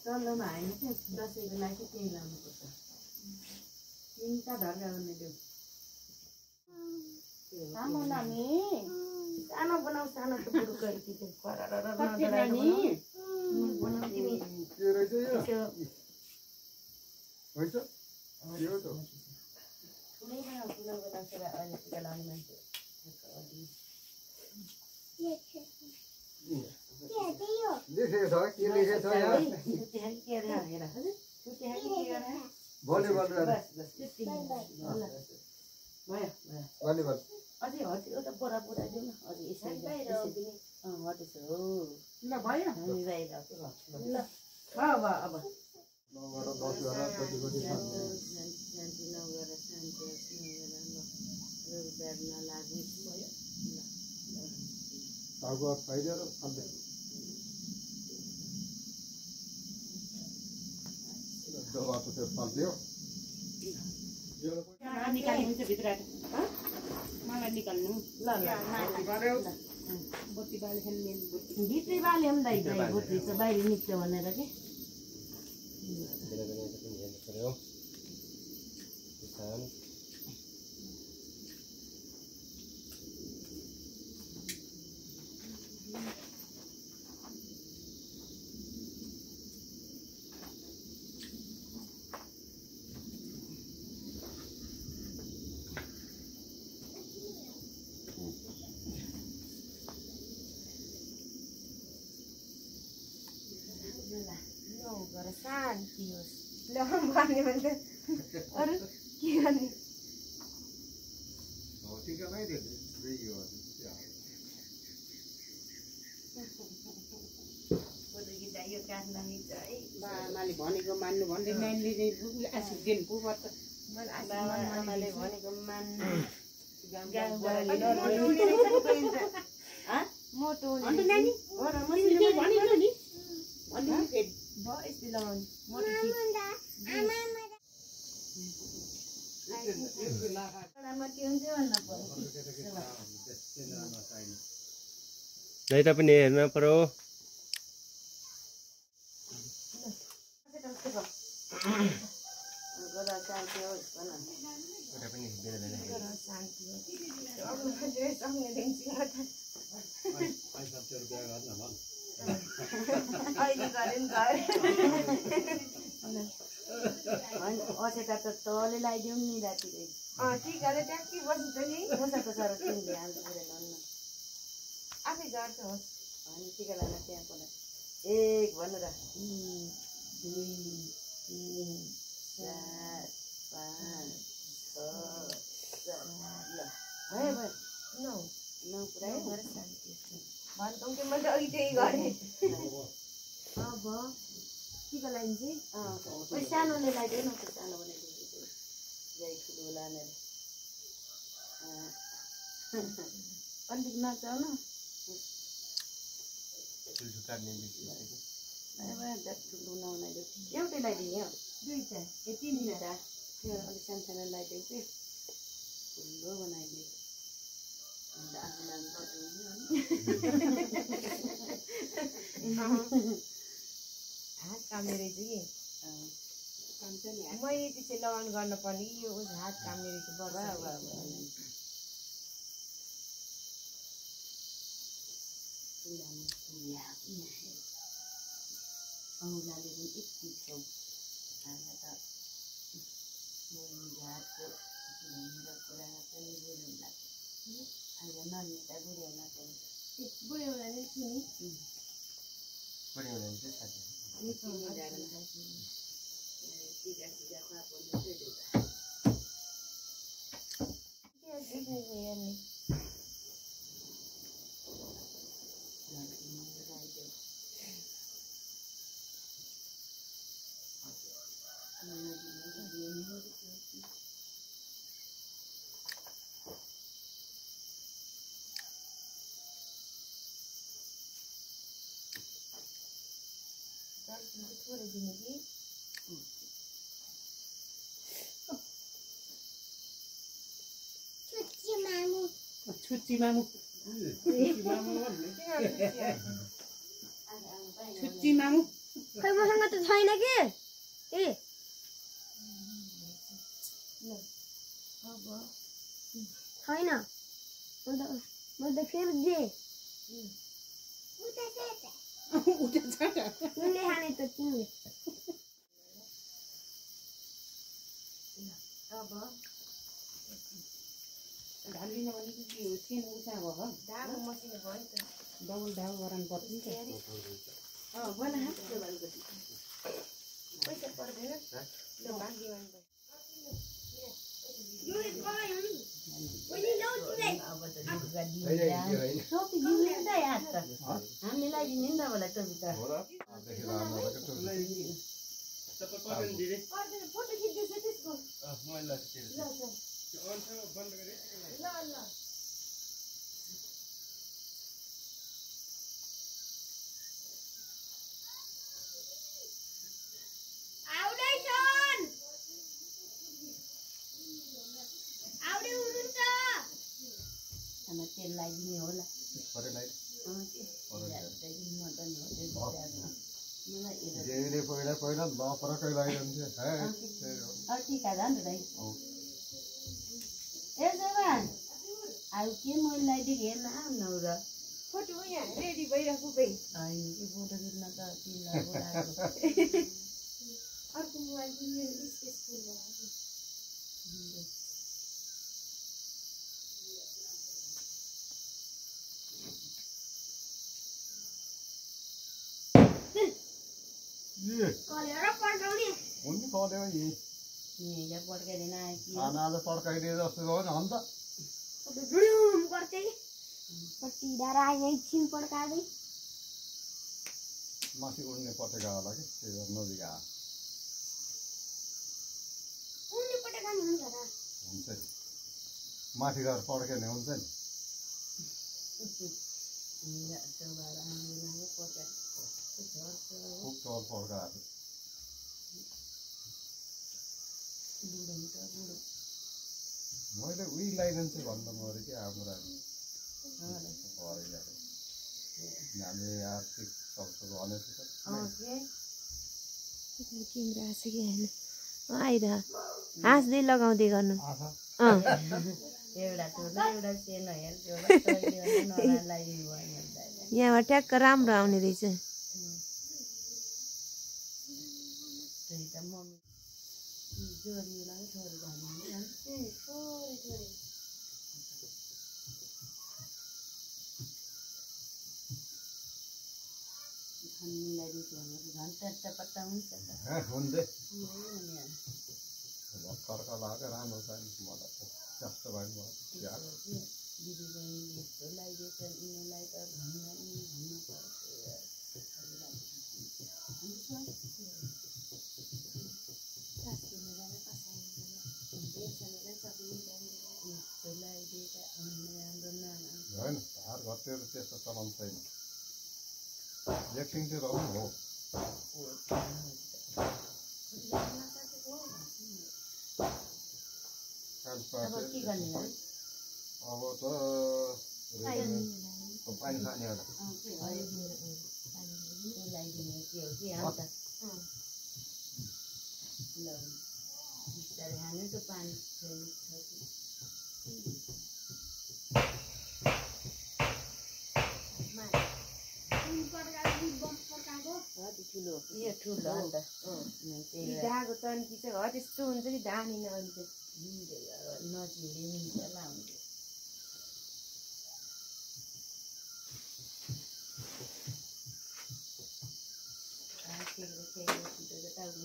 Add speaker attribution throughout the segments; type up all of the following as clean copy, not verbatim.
Speaker 1: चल्लोमा होइन त्यो दसैँको लागि त्यही लाउनुपर्छ तिनवटा ढर्का गर्ने देऊ सानो बनाऊ सानो टुक्रो गरिदिनु अझै एउटा बोरा बोरा दिउँ न अझै यसरी हटेछ हो ल भयो हामी बाहिर ल अब शान्ति नगर शान्ति रोग नलागु निकाल्नुहुन्छ भित्र मलाई निकाल्नु ल बोटी बाले भित्रै बाले पनि दाइ बोटी त बाहिर निक्छ भनेर के शान्ति होस् ल भन्ने भने अरू के गर्ने यो काट्न मिल्छ है आमाले भनेको मान्नु भन्दै नानीले आशिष दिनु पो पर्छ आमाले भनेको मान्नु मोटो
Speaker 2: दाइता पनि हेर्न पर्यो
Speaker 1: अछेटा त तले लगाइदिउँ नि रातिले टिकाले ट्याक्की बसिन्छ नि मसाको सर तिमीले हाल्नु परेन आफै गर्छ होस् अनि टिका लगाएर त्यहाँ पर एक भन्नु र 2 3 4 5 6 7 ल भयो भयो 9 पुरै गरेर शान्ति भन्छौ कि मैले अघि त्यही गरेँ अब टिका लगाइन्छ ओइ सानोले लगाइदियो न त्यो सानो बनाइदिन्छु जय ठुलो लानेर अलिक नचाउ न ठुलो नहुनाइदियो एउटै लगाइदिने हो दुईवटा ए तिनवटा त्यो अलिक सानो सानो लगाइदियो कि ठुलो बनाइदियो अन्त आफूलाई हात काम्ने रहेछ कि मैले त्यसै लगाउनु गर्न पर्ने यो हात काम्ने रहेछ बाबा औँलाले पनि यति छौ हामी त घाटको कुरा पनि बुझ्नु लाग्छ अहिले ननिता बुढी हुन चाहिँ बुढी हुँदा चाहिँ सुनि
Speaker 2: बुढी हुँदा चाहिँ साथी
Speaker 1: टिका सिका पापड हेर्ने थोरै दिने कि
Speaker 3: छुच्ची मामु छुच्ची मामु
Speaker 4: खै मसँग त छैन के ए छैन म त फेरि दे
Speaker 3: उठे छ
Speaker 4: तिमीले खाने त तिमीले
Speaker 1: अब
Speaker 3: ढालिन भने के हो सेन उसा भयो
Speaker 1: ढाको मसिनो भयो नि त
Speaker 3: डबल ढाउ गराउनु पर्छ नि त
Speaker 1: बना त्यो बालुको पैसा पर्दैन ल भागी गर्नु हामीलाई दिने नि तपाईँलाई टोपी त फोटो खिच्दैछ त्यसको ल ल तेल लगाइदिने होला टिका झन् भाइ ए जवान अब के मैले लगाइदिएको हेर्न आउनु र फोटो यहाँ रेडी भइरहेको भाइ होइन त्यो फोटो खिच्न त तिमीलाई अर्को मोबाइल
Speaker 5: पड्काइदिए जस्तो भयो नि अन्त माथि उड्ने पटेका होला कि त्यो नजिक हुन्छ नि माथि गएर पड्काउने हुन्छ नि खुब चल पड्काएको मैले उही लगाइदिन्छु भन्दा मऱ्यो कि हाम्रो हामीले आर्थिक सक्छ भनेको
Speaker 4: हाँस्दै लगाउँदै गर्नु यहाँबाट ट्याक्क राम्रो आउने रहेछ
Speaker 5: भर्खरका लाग्यो राम्रो छ नि मलाई त जस्तो भयो होइन धार घटेर त्यस्तो चलाउनु छैन एकछिन चाहिँ रहनु हो अब त पानी खाने होला
Speaker 1: ढाको तन्की चाहिँ हो त्यस्तो हुन्छ कि धानी नहुन्छ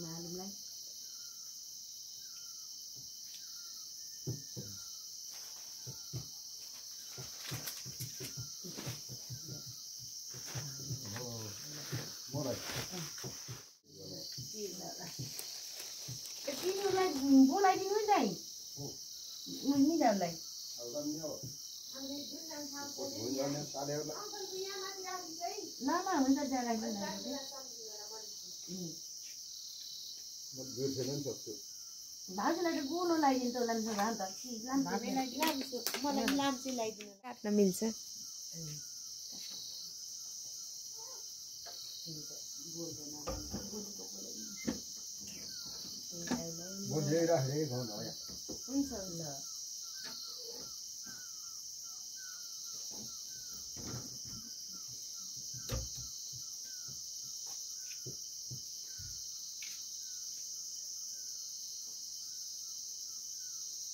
Speaker 1: मालुमलाई बोलाइदिनु नि दाइ निजाहरूलाई ल हुन्छ जग्गा
Speaker 5: बिर्सेन नि सक्छु
Speaker 1: भाउजूलाई त गोलो लगाइदिन्छ होला नि भए त
Speaker 4: मलाई लाम्चे लगाइदिनु काट्न मिल्छ
Speaker 5: बोझै राखेर खाउँ होला
Speaker 1: हुन्छ ल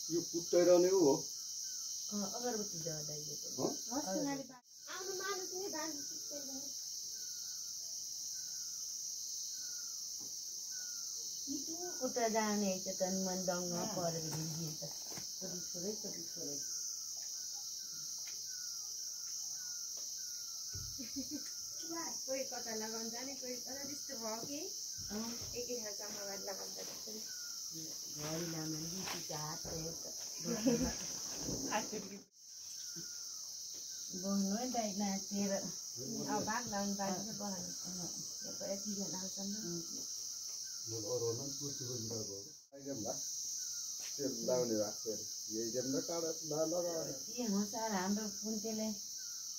Speaker 5: यो कुट्टाइरहने हो
Speaker 1: अगरबत्ती जलाइदिएको कुट्टा जाने त मन दङ्ग परेर भिजिन्छ छोरी छोरै
Speaker 4: कोही कता लगाउनु जाने कोही कता त्यस्तो भयो कि एकै ठाउँ जम्मा गरेर लगाउनु जाने
Speaker 1: घरि लामा बिचीको हात बस्नु है दाइ नाचेर अब भाग लाउनु पाएको बगानु यतिजना आउँछन्
Speaker 5: अरूमा कुर्सीको जिल्लाको आइजम्ला तेल लाउने राख्छ यही जम्दा काँडा लगाएर
Speaker 1: के हो सार हाम्रो पुन्तेले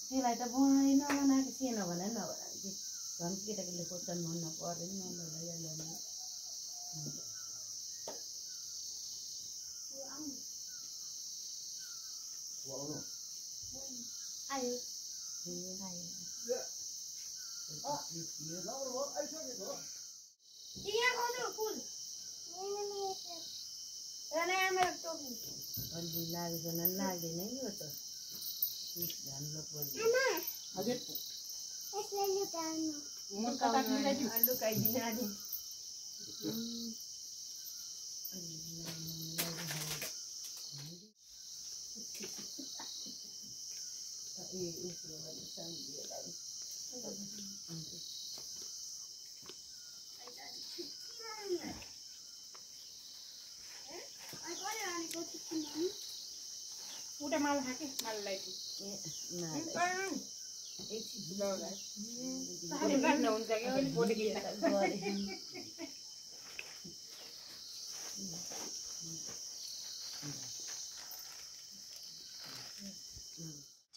Speaker 1: त्यसलाई त बनाइ नबनाएको के नभना नबनाएको झन् केटाकेटीले सोध्छन् भन्नु पर्दैन नबनाइहाल्नु
Speaker 4: आयो यहाँ खानु फुल
Speaker 1: अलि लागेको लाग्दैन यो त हाम्रो पर्यो
Speaker 3: हजुर
Speaker 1: लुकाइदिनु आदि
Speaker 3: उठे माल खाके माल लगाइदिनु हुन्छ कि भोलि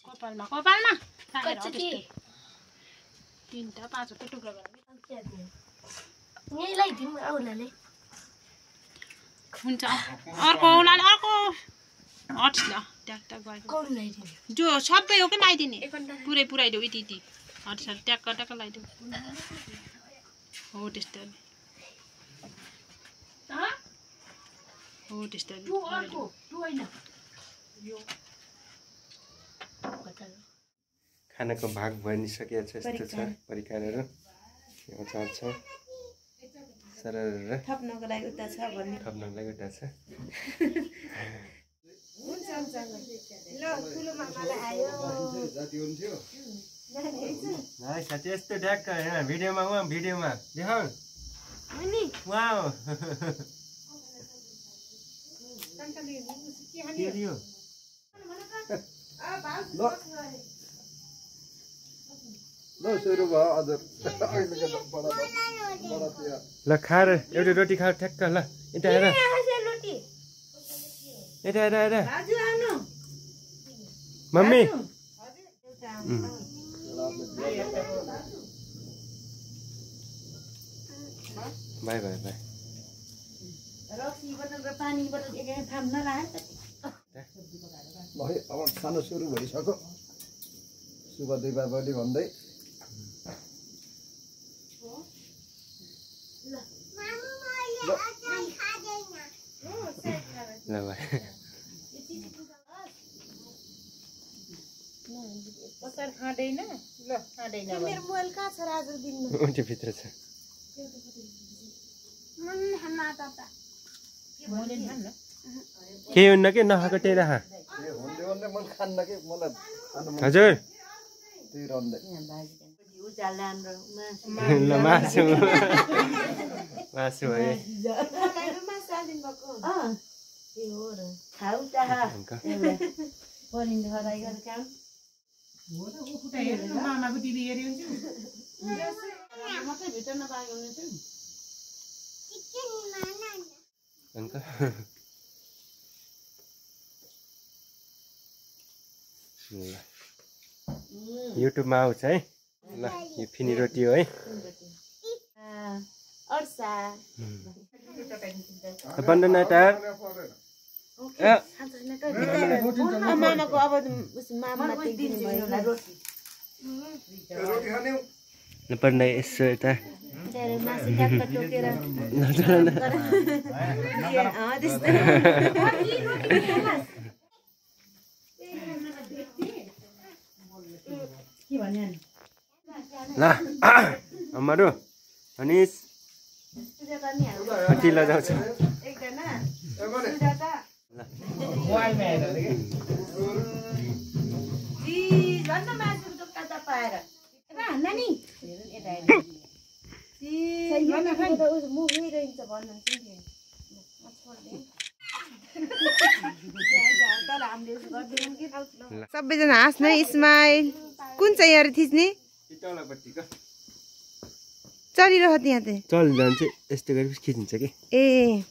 Speaker 3: कपालमा कपालमा तिनवटा पाँचवटा टुक्रा गरेर
Speaker 4: यही लगाइदिउँ औलाले
Speaker 3: हुन्छ अर्को औलाले अर्को हट्स ल ट्याक ट्याक गरेको
Speaker 4: कौन लगाइदिने
Speaker 3: जो सबै हो कि लगाइदिने पुरै पुऱ्याइदेऊ यति यति हट्स ट्याक्क ट्याक्क लगाइदेऊ हो त्यस्तरी हो त्यस्तरी
Speaker 2: खानाको भाग बनिसकेको छ यस्तो छ परिकारहरू अचार छ सरर
Speaker 1: थप्नको लागि उता छ भन्ने
Speaker 2: थप्नको लागि उता छ
Speaker 1: हुन्छ ल ठुलो मामालाई आयो
Speaker 5: जाति हुन्थ्यो
Speaker 2: साथी यस्तो ढ्याक्क होइन भिडियोमा उहाँ भिडियोमा देखाउ वाउ के दियो
Speaker 5: ल सुरु भयो हजुर
Speaker 2: ल खाएर एउटा रोटी खाऊ ठ्याक्क ल यता हेर यता हेर हेर मम्मी बाई बाई बाई
Speaker 1: रक्सी बोतल र पानी बोतल एक थाम नलागे
Speaker 5: है अब खानु सुरु भइसक्यो शुभ दीपावली भन्दै
Speaker 2: ल भाइ
Speaker 3: बजार खाँदैन ल खाँदैन
Speaker 4: मेरो मोबाइल कहाँ छ राजु दिनमा
Speaker 2: उल्टी भित्र छ केही हुन्न कि नखाएको त्यही राख हजुर ल मासु मासु है
Speaker 3: मामाको टिभी हेऱ्यो
Speaker 1: मात्रै भित्र नपाएको हुने थियो
Speaker 2: अन्त युट्युबमा आउँछ है ल यो फिनी रोटी हो है बन्डनाटार
Speaker 1: मामाको अब मामा
Speaker 2: पर्ने यसो यता
Speaker 1: मासु ट्याक्क टोकेर
Speaker 2: ल अम्माहरू अनिस कति लजाउँछ
Speaker 4: सबैजना हाँस्ने स्माइल कुन चाहिँ यहाँ थिच्ने चलिरह त्यहाँ चाहिँ
Speaker 2: चल जान्छ यस्तो गरी खिचिन्छ कि
Speaker 4: ए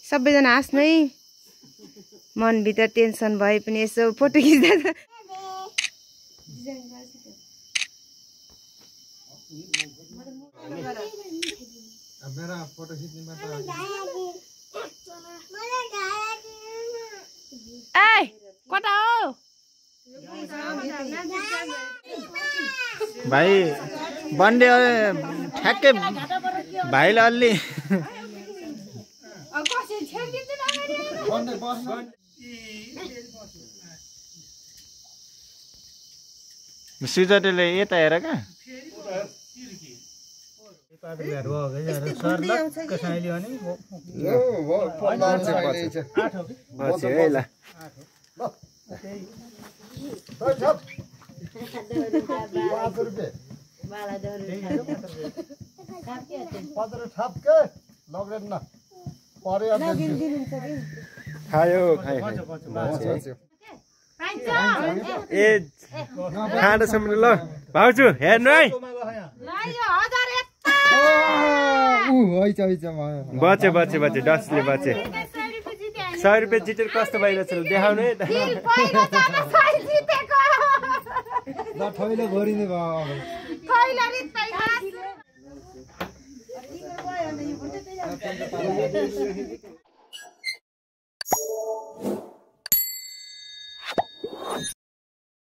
Speaker 4: सबैजना हाँस्नु है मनभित्र टेन्सन भए पनि यसो फोटो खिच्दा
Speaker 5: मेरा फोटो खींचने में
Speaker 3: कता हो
Speaker 6: भाइ बन्डे ठ्याक्कै भाइले अलि सुजटेले यता हेर क्या
Speaker 2: खायो ए खाँदासम्म ल भाउजू हेर्नु है बचे डसले बचे 100 रुपियाँ जितेर कस्तो भइरहेछ देखाउनु है त